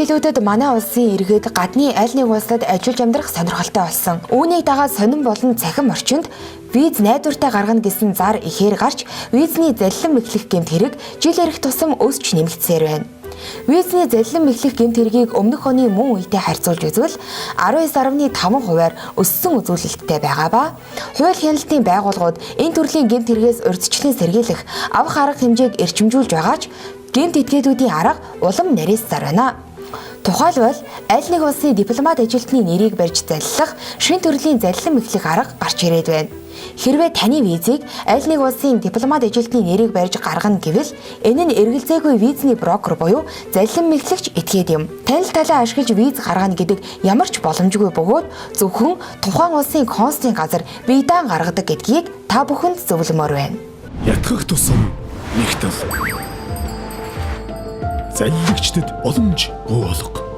жилүүдэд манай улсын иргэд гадны аль нэг улсад ажиллаж амьдрах сонирхолтой болсон. Үүнийг дагаад сонин болон цахим орчинд виз найдвартай гаргана гэсэн зар ихээр гарч визний заллин мэхлэх гэмт хэрэг жил ирэх тусам өсч нэмэгдсээр байна. Визний заллин мэхлэх гэмт хэргийг өмнөх оны мөн үетэй харьцуулж үзвэл 19.5 хувиар өссөн үзүүлэлттэй байгаа ба хууль хяналтын байгууллагууд энэ төрлийн гэмт хэрэгээс урьдчилан сэргийлэх авах арга хэмжээг эрчимжүүлж байгаа ч гэмт этгээдүүдийн арга улам нарийсаар байна. Тухайлбал аль нэг улсын дипломат ажилтны нэрийг барьж заллах шинэ төрлийн заллин мэхлэх арга гарч ирээд байна. Хэрвээ таны визийг аль нэг улсын дипломат ажилтны нэрийг барьж гаргана гэвэл энэ нь эргэлзээгүй визний брокер буюу заллин мэхлэгч этгээд юм. Танил талаа ашиглаж виз гаргана гэдэг ямар ч боломжгүй бөгөөд зөвхөн тухайн улсын консулын газар бие даан гаргадаг гэдгийг та бүхэнд зөвлөмөр байна. Ятгах тусам нэгтэл. Заллагчдад боломж бий болго.